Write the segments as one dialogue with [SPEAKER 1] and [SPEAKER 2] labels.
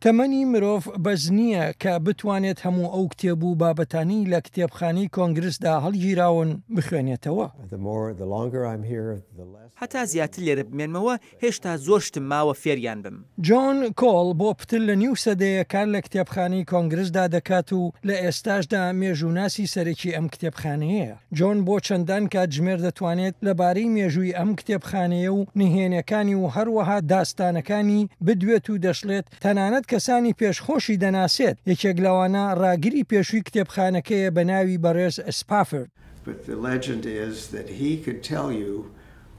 [SPEAKER 1] تەمەنی مرۆڤ بەس نییە کە بتوانێت هەموو ئەو کتێب و بابەتانەی لە کتێبخانەی کۆنگرسدا هەڵگیراون بخوێنێتەوە.
[SPEAKER 2] هەتا زیاتر لێرە بمێنمەوە، هێشتا زۆر شتم ماوە فێریان بم.
[SPEAKER 1] جۆن کۆڵ بۆ پتر لە نیو سەدەیە کار لە کتێبخانەی کۆنگرسدا دەکات و لە ئێستاشدا مێژووناسی سەرەکی ئەم کتێبخانەیەیە. جۆن بۆ چەندان کاتژمێر دەتوانێت لەبارەی مێژووی ئەم کتێبخانەیە و نهێنیەکانی و هەروەها داستانەکانی بدوێت و دەشڵێت تەنانەت کەسانی پێش خۆشی دەناسێت، یەکێک لەوانە ڕاگری پێشووی کتێبخانەکەیە بە ناوی بەڕێز سپافرد.
[SPEAKER 3] But the legend is that he could tell you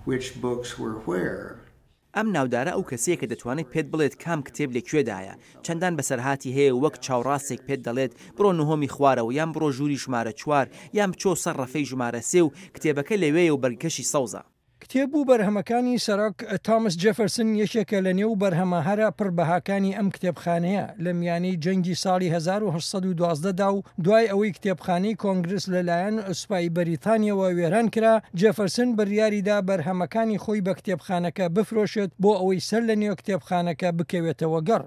[SPEAKER 3] which books were where.
[SPEAKER 2] ئەم ناودارە ئەو کەسەیە کە دەتوانێت پێت بڵێت کام کتێب لە کوێدایە، چەندان بەسەرهاتی هەیە و وەک چاوڕاستێک پێت دەڵێت بڕۆ نهۆمی خوارەوە یان بڕۆ ژووری ژمارە چوار یان بچۆ سەر ڕەفەی ژمارە سێ و کتێبەکە لەوێیە و بەرگەکەشی سەوزە.
[SPEAKER 1] کتێب و بەرهەمەکانی سەرۆک تامس جێفرسن یەکێکە لە نێو بەرهەمە هەرە پڕ بەهاکانی ئەم کتێبخانەیە، لە میانەی جەنگی ساڵی 1812 دا و دوای ئەوەی کتێبخانەی کۆنگرس لە لایەن سوپای بەریتانیەوە وێران کرا، جێفرسن بڕیاری دا بەرهەمەکانی خۆی بە کتێبخانەکە بفرۆشێت بۆ ئەوەی سەر لە نوێ کتێبخانەکە بکەوێتەوە گەڕ.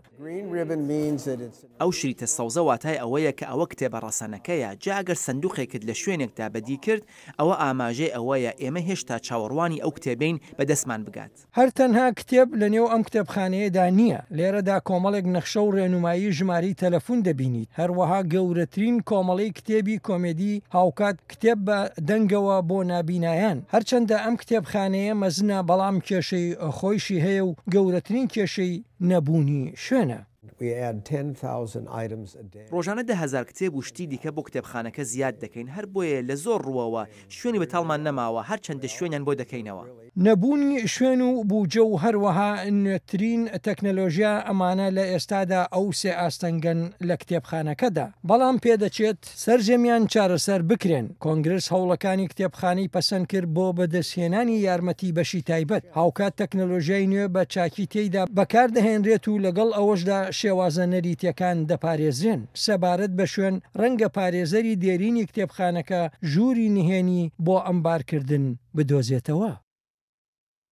[SPEAKER 2] ئەو شریتە سەوزە واتای ئەوەیە کە ئەوە کتێبە ڕەسەنەکەیە، جا ئەگەر سندوقێکت لە شوێنێکدا بەدی کرد، ئەوە ئاماژەی ئەوەیە ئێمە هێشتا چاوەڕوانی ئەو کتێبەین بە دەستمان بگات.
[SPEAKER 1] هەر تەنها کتێب لە نێو ئەم کتێبخانەیەدا نییە، لێرەدا کۆمەڵێک نەخشە و ڕێنومایی ژمارەی تەلەفون دەبینیت، هەروەها گەورەترین کۆمەڵەی کتێبی کۆمێدی هاوکات کتێب بە دەنگەوە بۆ نابینایان. هەرچەندە ئەم کتێبخانەیە مەزنە بەڵام کێشەی خۆیشی هەیە و گەورەترین کێشەی نەبوونی شوێنە.
[SPEAKER 2] ڕۆژانە 10,000 کتێب و شتی دیکە بۆ کتێبخانەکە زیاد دەکەین، هەر بۆیە لە زۆر ڕووەوە شوێنی بەتاڵمان نەماوە، هەرچەندە شوێنیان بۆ دەکەینەوە.
[SPEAKER 1] نەبوونی شوێن و بوجە و هەروەها نوێترین تەکنەلۆژیا ئەمانە لە ئێستادا ئەو سێ ئاستەنگەن لە کتێبخانەکەدا، بەڵام پێدەچێت سەرجەمیان چارەسەر بکرێن، کۆنگرس هەوڵەکانی کتێبخانەی پەسەند کرد بۆ بەدەستهێنانی یارمەتی بەشی تایبەت، هاوکات تەکنەلۆژیای نوێ بە چاکی تێیدا بەکاردەهێنرێت و لەگەڵ ئەوەشدا شێوازە نەریتیەکان دەپارێزرێن. سەبارەت بە شوێن، ڕەنگە پارێزەری دێرینی کتێبخانەکە ژووری نهێنی بۆ ئەمبارکردن بدۆزێتەوە.